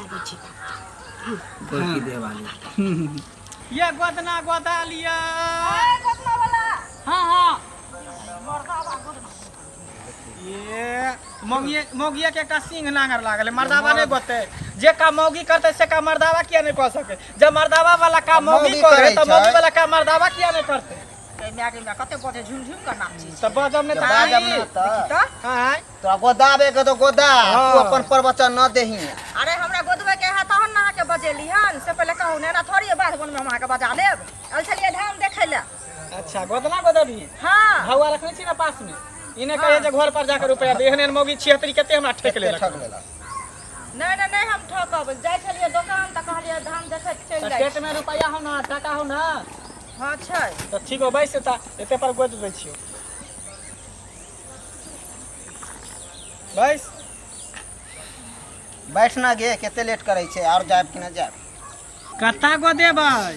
लागै छै। गोरकी देह वाली। ये गोदना गोदा लिया। हाँ हाँ, ये मौगिए मौगिए के एकटा सिंह नांगर लागल है, मर्दावा नहीं गोते। जे काम मौगी करते से काम मर्दावा किया नहीं कह सके। जब मर्दावा वाला काम मौगी मौगी करे करै तो मौगी छै। वाला काम मर्दावा किया नहीं करते? माय के माय, कते बजे झुम झुम के नाचै छै। तऽ बाजब नहि तऽ बाजब ने तऽ तऽ। आँय। तोरा गोदाबे के तो गोदा। हाँ। तू अपन प्रवचन न देही। अरे, हमरा गोदबै के है तहन ने अहाँके बजेली हन। से पहिले कहू ने, एना थोड़ी बाध बन में हम अहाँके बजा लेब। आयल छलियै धाम देखै लए। अच्छा, गोदना गोदबही? हाँ। भौआ रखने छी ने पास में? इने कहे जे घर पर जाकर रुपया दे। एहन एहन मौगी छिहत्तरी कते हमरा ठेक लेलक। ठक लेलक। नहि नहि नहि, हम ठकब? जाइ छलियै दोकान तऽ कहलियै धाम देखैत चलि तऽ जाइ पेट में रुपया हो ना, टाका हो ना? छी। हँ, छै। तऽ ठीक हो, बैस तऽ एते पर गोद दै छियौ, बैस। बैठ ना गे, कते लेट करै छै? आओर जायब कि ना जायब? कत्ता गोदेबै?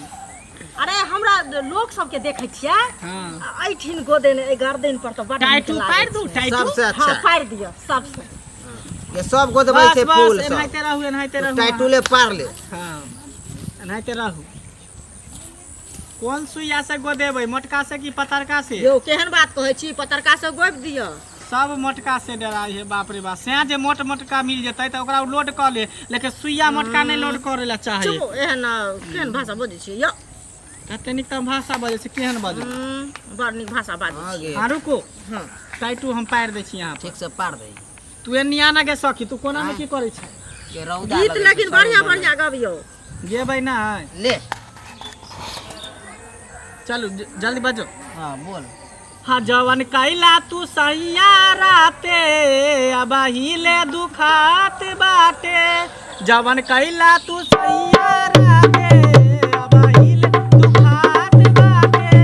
अरे, हमरा लोक सबके देखै छियै। हाँ। आ एहिठिन गोदेने, एहि गर्दन पर तऽ बड नीक टाइटू लागै पारि दू छै। टाइटू। सबसे हँ, अच्छा। पारि दिअ सबसे। ये सब गोदबै बस छै बस फूल सब। एनाहिते रहू, एनाहिते रहू। टाइटूले पार ले। हाँ, एनाहिते रहू। कोन सुइया से गोदेबै, मोटका से कि पतरका से? यौ, केहन बात कहै छी? पतरका से गोबि दिअ। सब मोटका से डराइ है। बाप रे बाप, सैं जे मोट मोटका मिल जेतै तऽ ओकरा लोड कऽ ले, लेकिन सुइया मोटका नहि लोड करे ला चाहे। चुप, एहन केहन भाषा बजै छियै यौ? कते नीक तऽ भाषा बजै छै, केहन बजै? बड़ नीक भाषा बाजै हाँ छी। गे। हाँ, रुको। हँ। टाइटू हम पारि दै छी यहाँ पर। ठीक से पार दे। तू एन्नी आना गे सखी, तू कोना मे की करै छै? ये रौदा गीत लगै छै, लेकिन सब बढ़िया रौदा। बढ़िया गबियौ। गेबै नहि? ले। चलू, जल्दी बजो। हाँ, बोल। हाँ, जवन कैला तू सैया राते अब हिले दुखात बाटे। जवन कैला तू सैया राते अब हिले दुखात बाटे।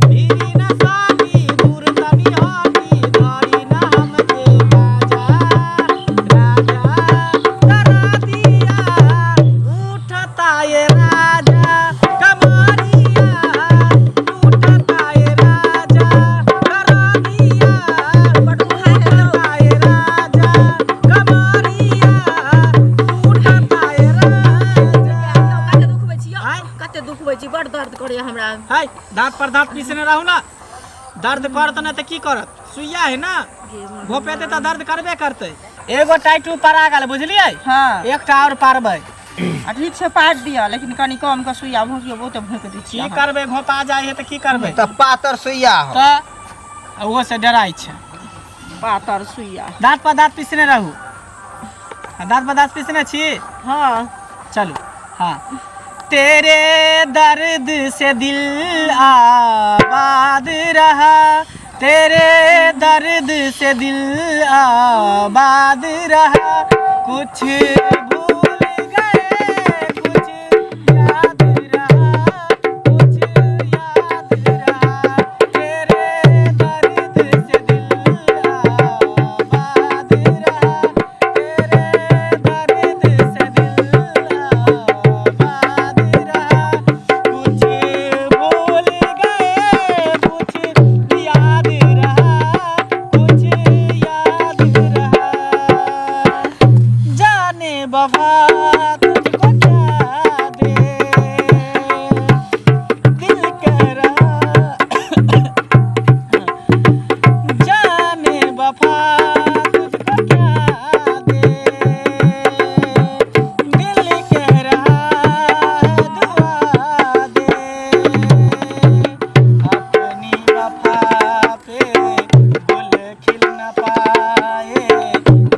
भीरी न सानी, दूर तनी हटी, धरी न हमके बाजा। राजा करा दिया उठता ये राजा, कमरिया उठता ये राजा, करा दिया बड दुखाइ है यौ। उठता ये राजा, कमरिया उठता ये राजा। कते दुखबै छी यौ? आँय? कते दुखबै छी? बड दर्द करैया हमरा। है, दाँत पर दाँत पीसने रहू ना। दर्द करत ना तऽ की करत? सुइया है ना, घोपेते तऽ दर्द करबे करतै। एगो टाइटू परा गेल, बुझलियै? हँ। एकटा आओर पारबै। आ ठीक छै, पारि दिअ, लेकिन कनि कम के सुइया भोंकियौ, बहुते भोंकि दै की छी अहाँ। करबै, घोपा जाइ है तऽ की करबै? तऽ पातर सुइया हो। तऽ ओहो से डराइ छै। पातर सुइया। दाँत पर दाँत पीसने रहू। आ दाँत पर दाँत पीसने छी? हँ। चलू। हाँ, तेरे दर्द से दिल आबाद रहा, तेरे दर्द से दिल आबाद रहा, कुछ भूल गए कुछ याद रहा, कुछ याद रहा, तेरे दर्द से दिल आबाद रहा, तेरे दर्द से दिल आबाद रहा, कुछ भूल गए कुछ याद रहा, कुछ याद रहा, जाने वफा तुझको क्या दे, दिल कह रहा, जाने वफा तुझको क्या दे, दिल कह रहा है दुआ दे, अपनी वफा पे गुल खिल न पाए,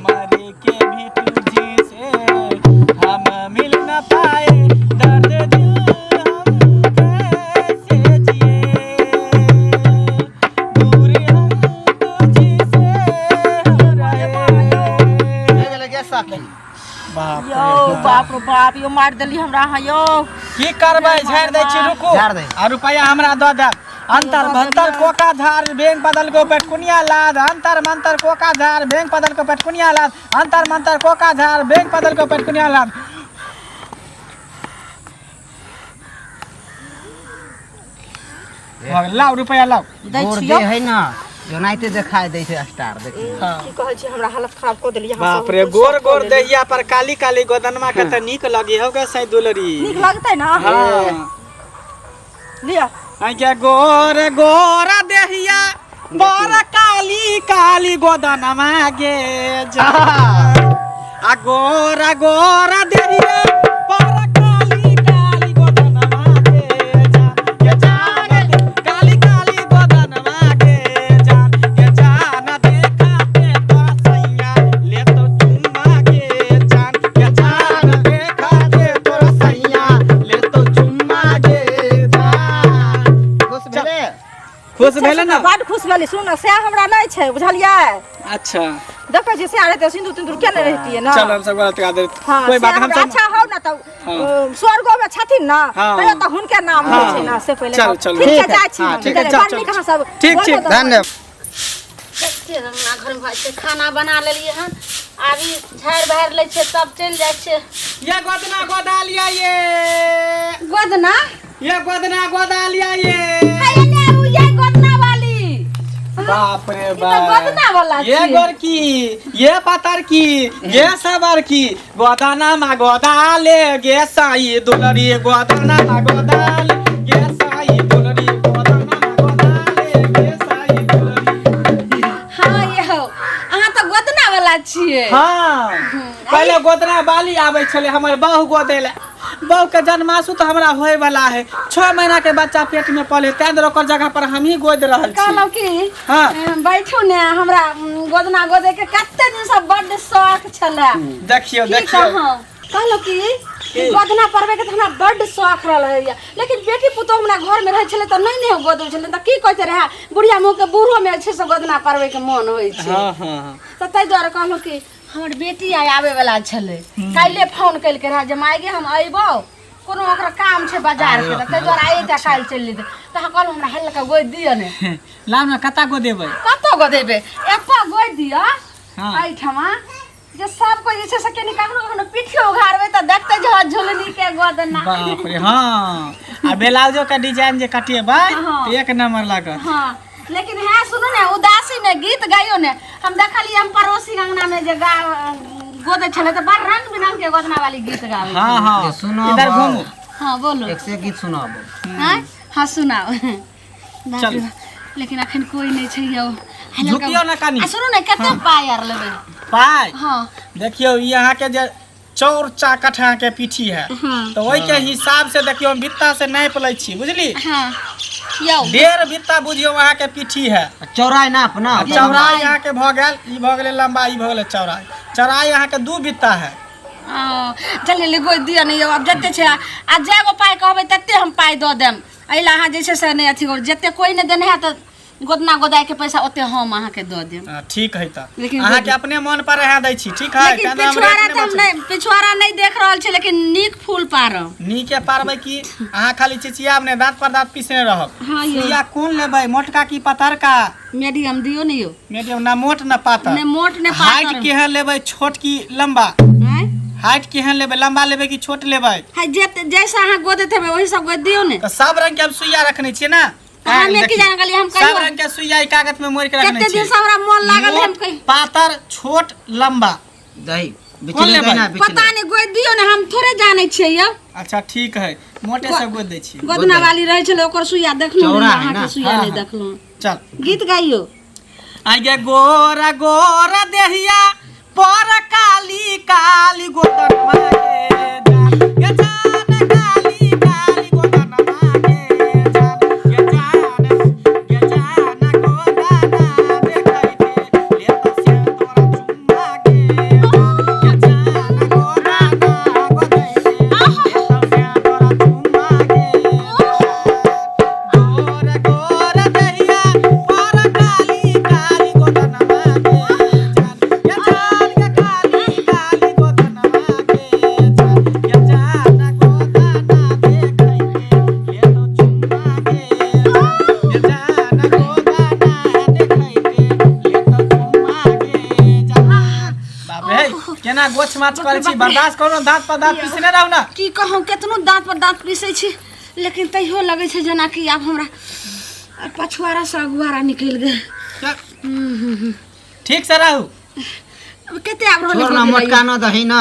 मर के भी तुझसे हम मिल न पाए, दर्द दिल हम कैसे जिए, दूर हम तुझसे हो रहे। भए गेलै गे सखी? बाप। यौ, बाप रो बाप, यौ, मारि देली हमरा अहाँ यौ। की करबै, झाड़ि दै छी, रुकू। झाड़ि दै। आ रुपैआ हमरा दऽ देब। अंतर मंतर कोका झाड़, बेंग बदल को पेटकुनिया लाद। अंतर मंतर कोका झाड़, बेंग बदल को पेटकुनिया लाद। अंतर मंतर कोका झाड़, बेंग बदल को पेटकुनिया लाद। भऽ गेल, लाउ रुपैआ लाउ। दै गोर छियौ। दे है ना। जोनाइते देखाय दै छै स्टार देखी। हाँ। की कहै छी, हमरा हालत खराब कऽ देलियै अहाँ बाप सब। रे, सब गोर कऽ गोर देलियै। दहिया पर काली काली गोदनमा के तऽ नीक लगी हो गे सै दुलरी। नीक लगतै ने? हाँ। लिअ। आगे गोर गोर देहिया पर काली काली गोदनमा गे जा, आ गोर गोर देहिया पर काली काली गोदनमा गे जा, गे जान काली काली गोदनमा गे जा, गे जान देखा ते तोरा सैया ले तो चुम्मा गे जान, गे जान देखा ते तोरा सैया ले तो चुम्मा गे जान। खुश भेलै? खुश भेलै ने? बड खुश भेली। सुन, सएह हमरा नहि छै, बुझलियै? अच्छा। देखै छियै, सएह रहतै सिन्दूर तिन्दूर केने रहितियै ने। चल, हम सब गलत कर दे। हाँ, कोई बात से हम हमरा सब अच्छा हौ ने तऽ हाँ। स्वर्गो में छथिन ने। हाँ। तैयो तऽ हुनके नाम होइ छै ने, से पहिले चल, कहू। चल। ठीक छै, ठीक है, जाइ छी हाँ, हम। ठीक है, बड़ चल, चल। नीक अहाँ सब ठीक, बोलबो ठीक। तऽ धन्यवाद। कते अंगना घरमे भऽ छै, खाना बना लेलियै हन, आब ई झाड़ि बहारि लै छियै तब चलि जाइ छियै। ये गोदना गोदा लिया ये। गोदना? ये गोदना गोदा लिया ये। हे, एने आबू, ये गोदना वाली। बाप रे ई तऽ बाप, गोदना वाला ये छियै। गोरकी, ये पातर की, ये सबर की गोदाना मा गोदा ले गे साई दुलरी, गोदाना मा गोदा ले गे साई दुलरी, गोदाना मा गोदा ले गे साई दुलरी। हाँ ये हो, अहाँ तऽ गोदना वाला छियै। हाँ, पहिले गोदना बाली आबै छलै हमर बहु गोदै लए। बहु के जन्मासु तऽ हमरा होय वाला है, 6 महीना के बच्चा पेट में पले, तैं दुआरे ओकर जगह पर हमही गोद रहल छी। कहलहुँ कि हाँ। बैठू ने, हमरा गोदना गोदे के कते दिन से बड्ड शौक छलै। देखियौ। की देखियौ। कहूँ, कहलहुँ कि की? गोदना पढ़बै के तऽ हमरा बड्ड शौक रहलै, लेकिन बेटी पुतोह हमरा घर में रहै छलै तऽ नहि ने गोदबै छलै, तऽ की कहैत रहै बुढ़िया मुँह के बूढ़ो में छै से गोदना पढ़बै के मन होइ छै। हाँ हाँ हाँ। तऽ ताहि दुआरे कहलहुँ कि हमर बेटी आइ आबै वाला छलै, काल्हि फोन केलकै रहए जे माय गे हम अयबौ, कोनो ओकरा काम छै बाजार के, तऽ ताहि दुआरे आइ तऽ काल्हि चलि जेतै। तऽ अहाँ कहलहुँ हमरा हल्का गोदि दिअ ने। लाउ ने, कता गोदेबै? कतऽ गोदेबै? एतऽ गोदि दिअ। हाँ। एहिठमा जे सब कोइ जे छै से कनि कखनो कखनो पिठियो उघारबै तऽ देखतै जे हँ झुलनी के गोदना। बाप रे, हाँ, आ ब्लाउजो के डिजाइन जे कटेबै हाँ। तऽ एक नंबर लागत। हाँ, लेकिन है सुनू ने, उदासी ने गीत गाइयो ने। हम देखलियै हम पड़ोसी अंगना में जे गा गोदै छलै तऽ बड़ रंग बिरंग के गोदना वाली गीत गाबै। हाँ हाँ। जे सुनाबो। इधर घूमू। हाँ, बोलो। एक से एक गीत सुनाबो। हाँ हाँ, सुनाओ। बाप चल। रे बाप, लेकिन अखन कोई नहि छै यौ। झुकियौ ने कनी। आ सुनू ने, कते पाइ आर लेबै? पाइ? हाँ। देखियौ, ई अहाँके जे चौर चाकठ अहाँके पीठी है, हाँ। तऽ ओहिके हिसाब से देखियौ, हम बित्ता से नापि लै छी, बुझली? हाँ यौ। 1.5 बित्ता बुझियौ अहाँके पीठी है। चौड़ाइ नाप ना। आ चौड़ाई अहाँके भऽ गेल, ई भऽ गेलै लम्बाई, ई भऽ गेलै चौड़ाई। चौड़ाई अहाँके 2 बित्ता है। चल ले, गोदि दिअ ने यौ। आब जते छै आ जए गो पाइ कहबै तते हम पाइ दऽ देम। एहि लए अहाँ जे छै से नहि अथी करू, जते कोइ नहि देने हैत गोदना गोदायके पैसा ओते हम अहाँके दऽ देब। हाँ, ठीक है तऽ लेकिन अहाँके अपने मन पर रहा दै छी, ठीक है? लेकिन तें दुआरे हम पिछुआरा रेट तऽ हम नहि नहि, पिछुआरा नहि देख रहल छी, लेकिन नीक फूल पारब। नीके पारबै कि अहाँ खाली चिचियाब नहि, दाँत पर दाँत पीसने रहब। हाँ यौ। सुइया कोन लेबै, मोटका की पतरका? मीडियम दियौ ने यौ। मीडियम, ना मोट ना पातर? नहि मोट नहि हाइट पातर। केहन लेबै, छोट की लम्बा? आँय? हाइट केहन लेबै, लम्बा लेबै कि छोट लेबै? हाय, जे जैसा अहाँ गोदैत हेबै ओही सब गोदि दियौ ने। तऽ सब रंग के हम सुइया रखने छियै ने। हमे की देखियौ, जान गेलियै, हम सब कहियो रंग के सुइया ई कागज में मोड़ के रखने कते दिन छियै। से हमरा मोन लागल है, हम मोट, कहि पातर, छोट, लम्बा। दही कोन बिचले लेबै? दही ना पता बिचले। नहि, गोदि दियौ ने, हम थोड़े जानै छियै यौ। अच्छा ठीक है, मोटे से गोद दै छियै। गोदना वाली रहै छलै ओकर सुइया देखलहुँ? चौड़ा है अहाँके ना? सुइया हाँ, नहि हाँ। देखलहुँ। चल, गीत गाइयो। आगे गोरा गोरा देहिया पर काली काली गोदन मागे जान, ये जान काली काली गोदन मागे जान, ये जान, ये जान गोदना देखैते ले तो से तोरा चुम्मा गे जान, ये जान गोदना गोदैते ले तो से तोरा चुम्मा गे जान। गोर गोर दहिया पर काली काली गोदन मागे जान, ये जान के काली काली गोदन मागे जान, ये जान गोदना देखैते ले तो चुम्मा गे जान, ये जान गोदना देखैते ले तो चुम्मा गे जान। बाप रे, केना गोछ माछ करै छी, बर्दाश्त करू ने, दाँत पर दाँत पीसने रहू ना। की कहूँ, केतनो दाँत पर दाँत पीसै छी लेकिन तैयो लगै छै जेनाकि आब हमरा पछुआरा से अगुआरा निकलि गेल। चल। ठीक से रहू। अब कते आब रहलै छोड़ ना गोदी मोटका न दही ना,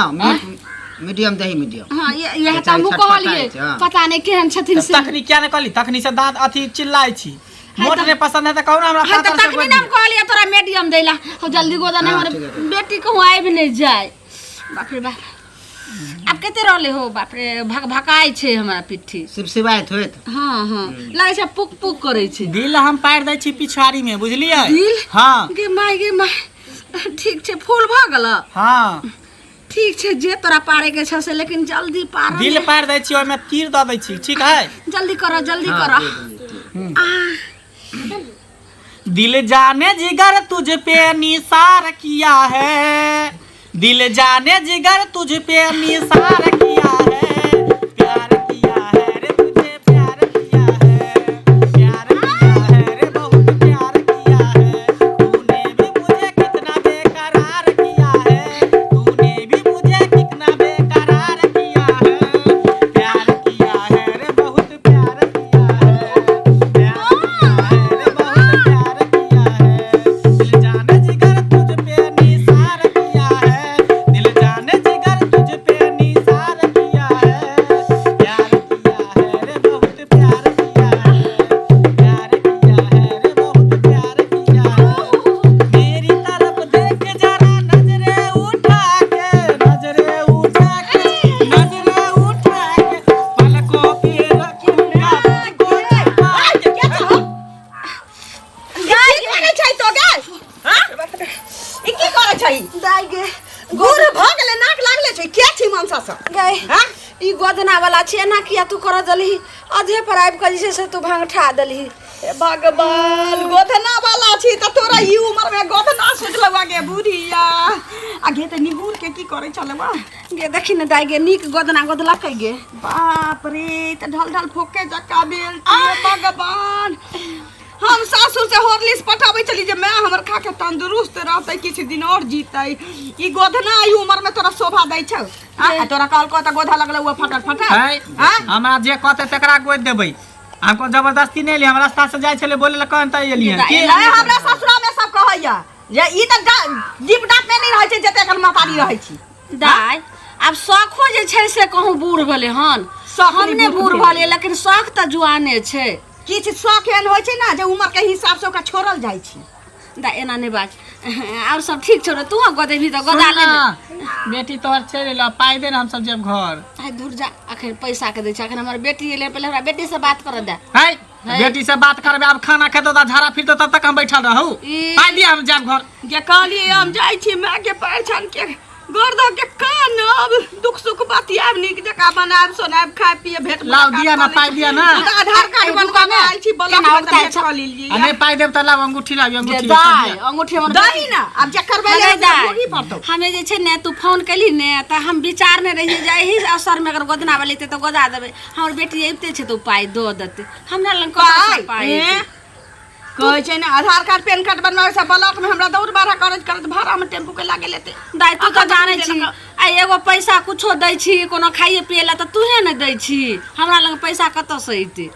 मीडियम दही, मीडियम। हाँ, इएह तऽ बेचारी हमहूँ छटपटाइ कहलियै, छै, हाँ। पता नहि केहन छथिन से। तखनी किया ने कहली? तखनी से दाँत अथी चिल्लाइ छी। है मोट नहि पसंद है तऽ कहू ना हमरा। हाँ, तऽ पातर से तखनी गोद ने हम दिअ। कहलियै तोरा मीडियम दै ला। हो जल्दी गोदा नहि, हाँ, हमर ठीक है, ठीक। बेटी कहूँ आबि नहि जाय। बाप रे बाप, आब कते रहले हो? बाप रे, भक भकाइ छै हमरा पिट्ठी। सिपसिपाइत होइत। हाँ हाँ, लागै छै पुक पुक करै छै। दिल हम पारि दै छी पिछुआरी में, बुझलियै? दिल? हाँ। गे माय, गे माय, ठीक छै, फूल भऽ गेल। हाँ। ठीक छै, जे तोरा पारे के छौ से, लेकिन जल्दी पार। दिल पारि दै छी, ओहिमे तीर दऽ दै छी, ठीक है? जल्दी कर, जल्दी हाँ, कर। दे देलियै। आ दिल जाने जिगर तुझ पे निसार किया है, दिल जाने जिगर तुझ पे निसार किया है, प्यार किया है रे तुझे, प्यार किया है, प्यार किया है रे, बहुत प्यार किया है, तूने भी मुझे कितना बेकरार किया है, तूने भी मुझे कितना बेकरार किया है, प्यार किया है रे, बहुत प्यार किया है, प्यार किया है रे, बहुत प्यार किया है, दिल जाने जिगर तुझ पे निसार किया है, दिल जाने जिगर तुझ पे निसार किया है, प्यार किया है रे, बहुत प्यार किया है, प्यार किया है रे, बहुत प्यार किया है, मेरी तरफ देख जरा नजरे उठा के, नजरे उठा के, नजरे उठा के, पलकों पे रखूंगा तुझको छुपा के। गाय की करै छै तो गे? हाँ, ई की करै छै? दाइ गे। गुड़ भऽ गेलै, नाक लागले छै। के छी मनसा सब? गै। हाँ? ई गोदना वाला छै, एना किया तू करऽ देलही? अधे पर आबि कऽ जे छै से तू भांगठा देलही। हे भगवान, गोधना वाला छी तऽ तोरा ई उमर में गोधना सोचलहुँ गे बुढ़िया? आ गे, तऽ निहुर के की करै छलहुँ? गे देखी ने दाइ गे, नीक गोदना गोदलकै गे। बाप रे, तऽ ढल ढल फोके जकाँ भेल छी। हे भगवान, हम सासुर से हॉर्लिक्स पठाबै छली जे माय हमर खा के तंदुरुस्त रहतै, किछु दिन और जीतै। ई गोधना ई उमर में तोरा शोभा दै छौ? आ तोरा कहलकौ तऽ गोधा लगलै ओ फटल फटल। है। हाँ? हमरा जे कहते तकरा गोदि देबै, हमको जबरदस्ती नहि ली। हम रास्ता से जाइ छलै, बोले ला कहन तऽ एलियै की। नहीं, हमरा ससुरा में सब कहैया जे ई तऽ दीप डाप में नहि रहै छै, जते एखन महतारी रहै छी। दाइ, आब शौखो जे छै से कहूँ बूढ़ भेलै हन? शौख हम नहि नहि बूढ़ बूढ़ भेलै। भेलियै, लेकिन शौख तऽ जुआने छै। किछु शौख एहन होइ छै ने जे उमर के हिसाब से ओकरा छोड़ल जाइ छै। दाइ, एना नहि बाज। आओर सब ठीक छौ ने? तू गोदेबही तऽ गोदा ले सुन ना, बेटी तोहर चलि एलौ, पाइ दे ने, हमसब जेब घर। आइ धुर जा, अखन पैसा के दै छै? अखन हमर बेटी एलै, पहिले हमरा बेटी से बात करऽ दे। है। है। बेटी से बात करबे, आब खाना खेतो तऽ झाड़ा फिरतो, तब तक हम बैठल रहू? पाइ दिया, हम जायब घर। जे कहलियै हम जाइ छी, माय के पैर छान के गोर दऽ के कानब, दुख सुख बतियाब, नीक जकाँ बनायब सोनायब, खाय पिए भेट लाउ, मुलाकात दिया ना, कऽ लै पाइ छी। दिया ना। हम तऽ आधार कार्ड ए, बनबाबे दुकान आयल छी ब्लॉक केना में तऽ उगताइ भेंट छौ? कऽ लेलियै। आ नहि पाइ देब तऽ लाउ अंगूठी, लाउ जे अंगूठी। दाइ, अंगूठी हमर दही ना, आब जकर हमे भेलै दाइ, भोगी पड़तौ। हमे जे छै ने, तू फोन केलही ने तऽ हम विचारने रहियै जे एहि अवसरमे अगर गोदना वाली एतै तऽ गोदा देबै। हमर बेटी अबिते छै तऽ ओ पाइ दऽ देतै। हमरा लग कतऽसँ पाइ पाइ एँ? एतै? कहै छै ने, आधार कार्ड पेन कार्ड बनबाबै से ब्लॉक में हमरा दौड़ भाड़ा करैत करैत भाड़ा में टेम्पू के लागे लेते। दाइ, तू तऽ अखन जानै देलक। छी, आ एगो पैसा कुछो दै छी, कोनो खाइए पिए लए तऽ तूहे ने दै छी। हमरा लग पैसा कतऽसँ एतै?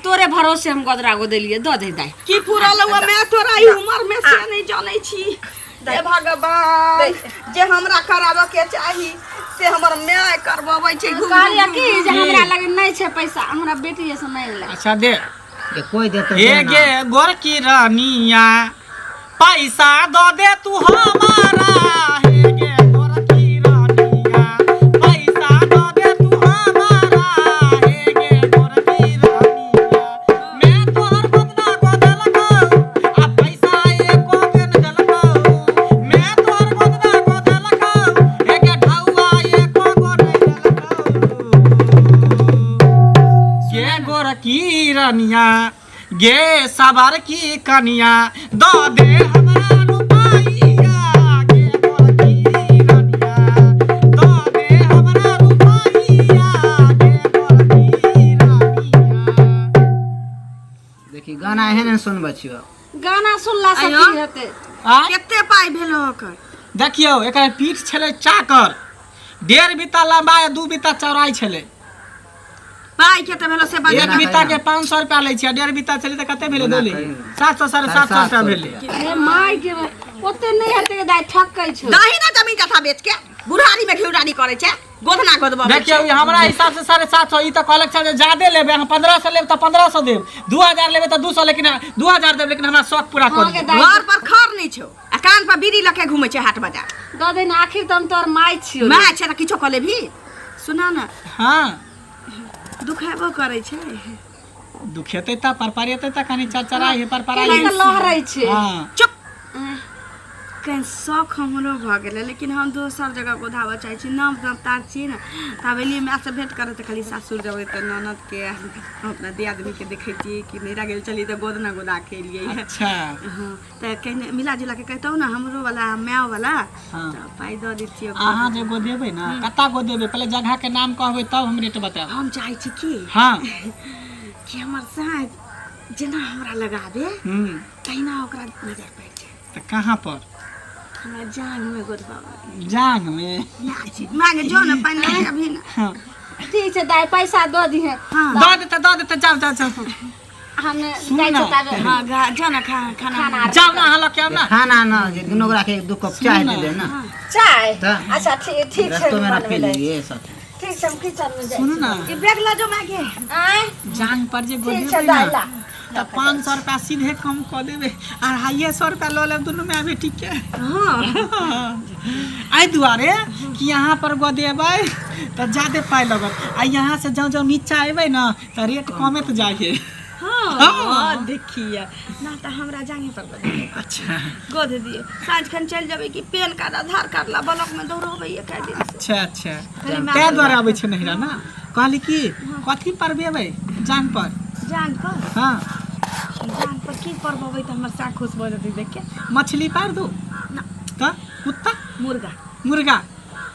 तोरे भरोसे हम गोदरा गोदेलियै। दऽ दे दाइ। की फुरल हुआ मैं तोरा ई उमर में से नहीं जानै छी। हे भगवान, जे हमरा कराबऽ के चाही से हमर माय करबबै छै घूम कहलियै घूम की जे हमरा लग नहि छै पैसा, हमरा बेटिए से मांगि ले। अच्छा दे। जे कोइ देतौ हे दे ना। गे गोरकी रानिया, पैसा दऽ दे तू हमारा। हे गे गोरकी रानिया, पैसा दऽ दे तू हमारा। हे गे गोरकी रानिया, मैं तोहर गोदना गोदलकौ आ पैसा एको के न देलकौ। मैं तोहर गोदना गोदलकौ, हे गे ढौआ एको गो नहि देलकौ। गे गोरकी रनिया, गे सबर की कनिया, दऽ दे हमरा रुपैया। गे गोरकी रनिया, दऽ दे हमरा रुपैया। गे गोरकी रनिया। देखी, गाना एहन एहन सुनबै छियौ। गाना सुनला से आयो। की हेतै? आँय? कते पाइ भेल ओकर? देखियौ, एकर पीठ छलै चाकर, 1.5 बीता लम्बा आ 2 बीता चौड़ाइ छलै। पाइ के तऽ भेलो से बात। एक बीता के 500 रुपया लै छियै, 1.5 बीता छलै तऽ कते भेलै दोली? 700 750 रुपया भेलै। हे माय के, ओते नहि हेतै के दाइ, ठकै छौ। दही ना जमीन जथा बेच के बुढ़ारी में घिउरानी करे छै, गोधना गोदबा। देखियौ, ई हमरा हिसाब से 750। ई तऽ कहलक छै जे जादे लेबै अहाँ, 1500 लेब तऽ 1500 देब, 2000 लेबै तऽ 200, लेकिन 2000 देब, लेकिन हमरा शौक पूरा कर हाँ के दियौ। दाइ। घर पर खर नहीं छौ आ कान पर बीड़ी लके घूमे छै हाट बाजार। दऽ दे ने, आखिर तऽ हम तोहर माय छियौ। माय छै तऽ किछो कऽ लेबही। सुना ना। हाँ। दुखेबो करै छै। दुखेतै तऽ परपरेतै तऽ कनि चरचराइ हे, परपराइ केना हे। कऽ लहरै छै। हाँ। चुप। कनि शौक हमरो भऽ गेलै, लेकिन हम दोसर जगह गोधाबऽ चाहै छी। नाम तार छियै ने, तब एलियै मायसँ भेँट करऽ तऽ खाली सासुर जेबै तऽ ननदके, हम अपना दियादनीके देखै छियै कि नैहरा गेल छलियै तऽ गोदना गोदा के एलियै। अच्छा। हँ, तऽ कहने मिला जुला के कहितहुँ ने, हमरो वाला माय वाला। हाँ। तऽ पाइ दऽ दैतियै। अहाँ जे गोदेबै ने, कत्ता गोदेबै? पहिले जगह के नाम कहबै तब हम रेट बतायब। हम चाहै छी कि हाँ कि हमर साँझ जेना हमरा लगाबे तहिना ओकरा नजर पड़ि जाय। तऽ कहाँ पर? हमरा जांघमे गोदबाबै। जांघ में? मांगे जो ने पानि लऽ के अभी ने। हाँ। ठीक छै दाइ, पैसा दऽ दिहे। हाँ। दऽ देतै, दऽ देतै, जाउ जाउ जाउ। हम सुन जाइ ना। छियै ताबे। हाँ, जो ने खाना। खाना। जाउ ने, अहाँ लऽ के आउ ने। खाना न जे दुनू गोरा के एक दू कप चाय दे दे ना। चाय? तऽ। अच्छा, ठीक ठीक छै। रस्तो में ना बनबै पी लए। लिए सब। ठीक छै, हम किचन में जाइ। सुनू ना। ई बैग लऽ जो मागे। आँय? जांघ पर जे ठीक छै गोदेबै दाइ, ने ला। तऽ 500 रुपया सीधे कम कऽ देबै, 250 रुपया लऽ लेब दुनू माय बेटी के। हाँ। एहि दुआरे कि यहाँ पर गोदेबै तऽ जादे पाइ लगत आ यहाँ से जँ जँ नीचा एबै ने तऽ रेट कमे तऽ जाइ है। हाँ। हाँ। देखिए ना, तऽ हमरा जांघे पर गोद दियौ। अच्छा। गोद दियौ, साँझ खन चलि जेबै कि पेन कार्ड आधार कार्ड ला ब्लॉक में दौड़ेबै एक दिन से। अच्छा अच्छा। कनि माय। ताहि दुआरे आबै छै नहिरा ने। कहली कि कथी परबेबै जांघ पर? जांघ पर? हाँ। जांघ पर की परबेबै तऽ हमर साँझ खुश भऽ जेतै देख के? मछली पार दू। ना। तऽ कुत्ता? मुर्गा। मुर्गा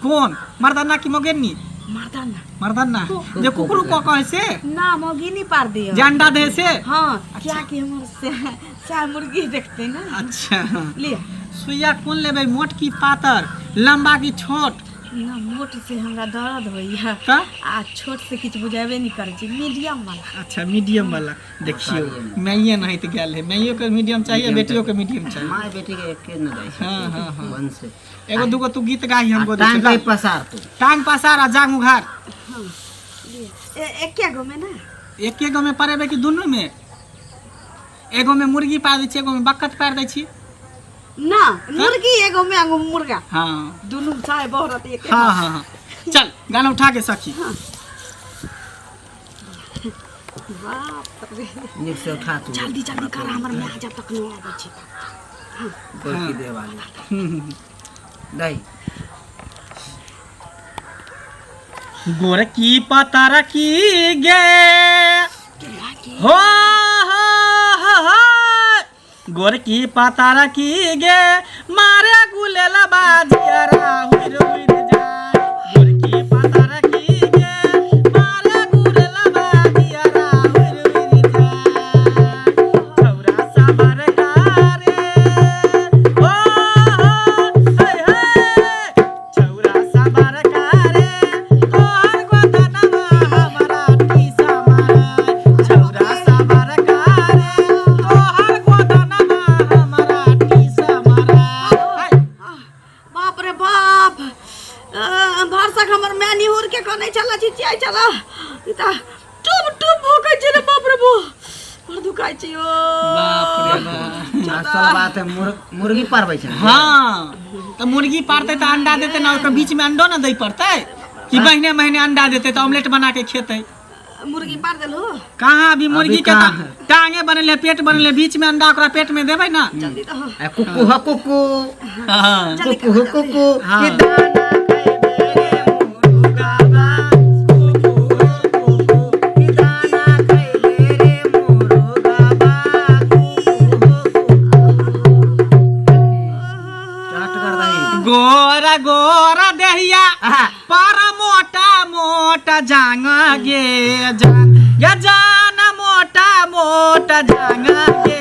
कोन, मर्दाना कि मगेनी? मर्दाना। मर्दाना जे कुकरू कऽ कहै से? ना, मौगी पार दियौ। जे अंडा दे से? हाँ, क्या कि हमर से सएह मुर्गी देखतै ने। अच्छा। लिअ। सुइया कोन लेबै, मोट की पातर, लम्बा की छोट? ना, मोट से हमरा दर्द होइया। तऽ? आ छोट से किछु बुझेबे नहि करै छै, मीडियम वाला। अच्छा, मीडियम वाला। देखियौ, माइए नहीं तऽ गेल है, माइयो के मीडियम चाहिए, बेटियो के मीडियम चाहिए। माय बेटी के एके न जाइ छै। हाँ, हाँ, हाँ। वन से। एगो दूगो तू गीत गाही, हम आ गोदी। टांग के पसार तू। टांग पसार आ जांग उघार। एके गो में ना? एके गो में परेबै कि दुनू में? एगो में मुर्गी पार दै छी, एगो में बक्कत पार दै छी। ना, मुर्गी एगो में, एगो मुर्गा। हाँ। दुनू चाहे बहरत एके। हाँ हाँ हाँ, चल गाना उठा के सखी। बाप रे। नीक से उठा तू। जल्दी जल्दी कर, हमर माय जब तक नहीं आबै छै। गोलकी दे वाली दही। गोरकी पतर की गे हो हो हो हो, गोरकी पतर की गे मारे गुलेल बाजियरा हुर हुर जाय। गोरकी पतर की गे मारे गुलेल बाजियरा हुर हुर जाय। छौरा साबर कारे ओ हो हे हे, छौरा साबर कारे तोहर गोदनमा हमरा टीसा मारे। छौरा साबर कारे तोहर गोदनमा हमरा टीसा मारे। बाप रे बाप, भरसक हमर माय निहुर के कनै छला, चिचियाइ छला। ई तऽ टुप टुप भोकै छै रे। बाप रे बो, बड़ दुखाइ छै ओ। बाप रे बाप। असल बात है, मुर्गी पारबै छै ने। हाँ, तऽ मुर्गी पारतै तऽ अंडा देतै ने, ओकर बीच में अंडो ने दै पड़तै कि महीने महीने अंडा देतै तऽ ऑमलेट बना के खेतै। मुर्गी पार देलहो? कहाँ अभी मुर्गी के कहाँ? तऽ टांगे बनले, पेट बनले, बीच में अंडा ओकरा पेट में देबै ना। जल्दी दहो। आ कुकू ह कुकू। हाँ। कुकू ह कुकू। हाँ। कि दाना खैबे रे मुर्गाबा कुकू हो कुकू, कि दाना खैबे रे मुर्गाबा कुकू हो कुकू। चट कर दही। गोरा गोरा देहिया आहा। पर मोटा मोटा जांग गे जान गे जान, मोटा मोटा जांग गे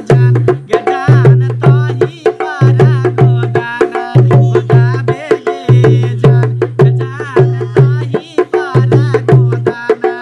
जान गे जान, तही पर गोदाना गोदाबे गे जान गे जान, तही पर गोदाना।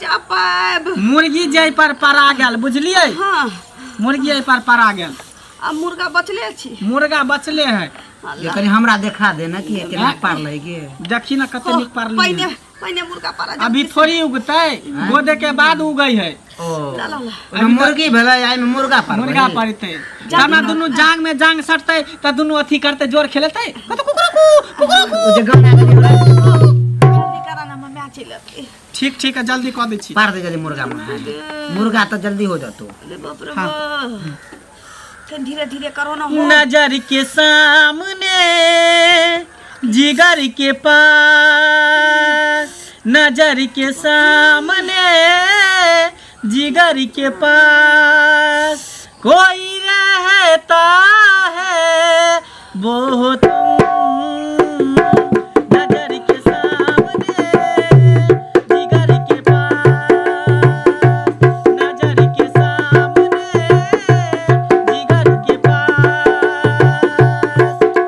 बचा पायब। मुर्गी जाहि पर परा गेल, बुझलियै? हाँ। मुर्गी एहि पर परा गेल। आ मुर्गा बचले छी? मुर्गा बचले है। ये कनि हमरा देखा दे ना कि केना पारलै के। देखी ना कते नीक पारली। पहिने पहिने मुर्गा पारा। अभी थोड़ी उगतै, गोदे के बाद उगै है। ओ, ओहिमे मुर्गी भेलै, एहिमे मुर्गा पारलै। मुर्गा पड़तै तब ना दुनू जांग में जांग सटतै त दुनू अथी करतै, जोर खेलेतै, कतौ कुकरू कुकरू। ओ जे गाना गेलै। जल्दी करा ना, माय चलि अयतै। ठीक ठीक है, जल्दी कऽ दै छी। पार दे जल्दी मुर्गा में, मुर्गा तऽ जल्दी हो जतो। अरे बाप रे बाप, कनि धीरे धीरे करो ना हो। नजर के सामने जिगर के पास, नजर के सामने जिगर के पास कोई रहता है वो हो तुम। नजर के सामने जिगर के पास, नजर के सामने जिगर के पास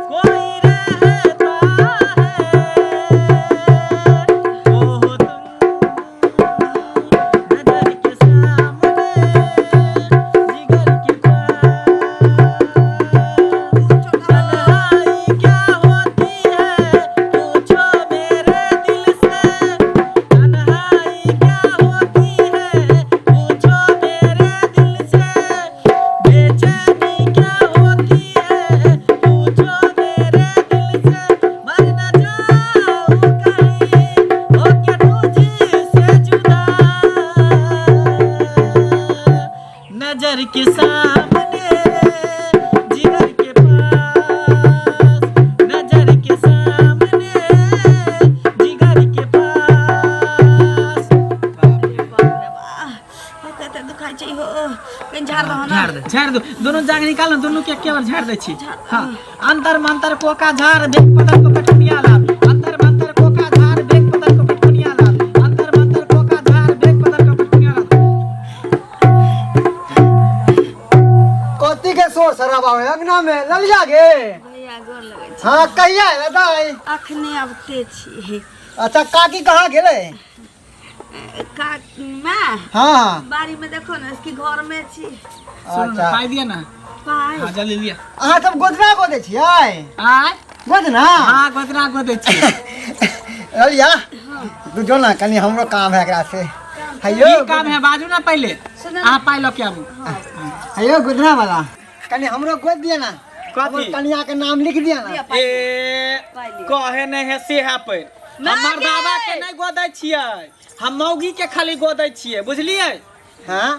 कोई रहता है वो हो तुम। नजर के सामने जिगर के पास। तन्हाई क्या होती है पूछो मेरे दिल से, तन्हाई क्या होती है पूछो मेरे दिल से, बेचैनी क्या होती है पूछो मेरे दिल से, मर न जाऊं कहीं होके तुझसे जुदा। नजर के सामने जिगर के पास, नजर के सामने जिगर के पास। बाप रे बाप, कते दुखाइ छै हो, कनि झाड़ दहो ना। झाड़ दे। झाड़ दो, दोनों जांग निकाल, दोनों के एके बार झाड़ दै छी। हाँ, अंतर मंतर कोका झाड़ बेग पदर को कटुनिया लाभ, अंतर मंतर कोका झाड़ बेग पदर को कटुनिया लाभ, अंतर मंतर कोका झाड़ बेग पदर को कटुनिया लाभ। कथी के शोर शराबा है अंगना में ललिया गे? भैया, गोर लगै छै। हाँ, कहिया एलै दाइ? अखने अबते छी। अच्छा, काकी कहाँ गेलै? का माँ? हाँ। बाड़ी में देखो ने कि घर में छी। सुन। अच्छा। पाई दिया ना। पाइ? हाँ, जल्दी लिया। अहाँ सब गोदना गोदै छियै? आय? गोदना? हाँ, गोदना गोदै छी। ललिया, तू जो ना, कनि हमरो काम है एकरा से। हेयो। की काम है, बाजू ना पहले। अहाँ पाइ लऽ के आबू। हेयो, गोदना वाला, कनि हमरो गोद दिया ना। कथी? हमर कनिया के नाम लिख दिया ना। ए, कहे नहीं है से है पर हम मर्दावा के नहीं गोदै छियै, हम मौगी के खाली गोदै छियै, बुझलियै? हाँ।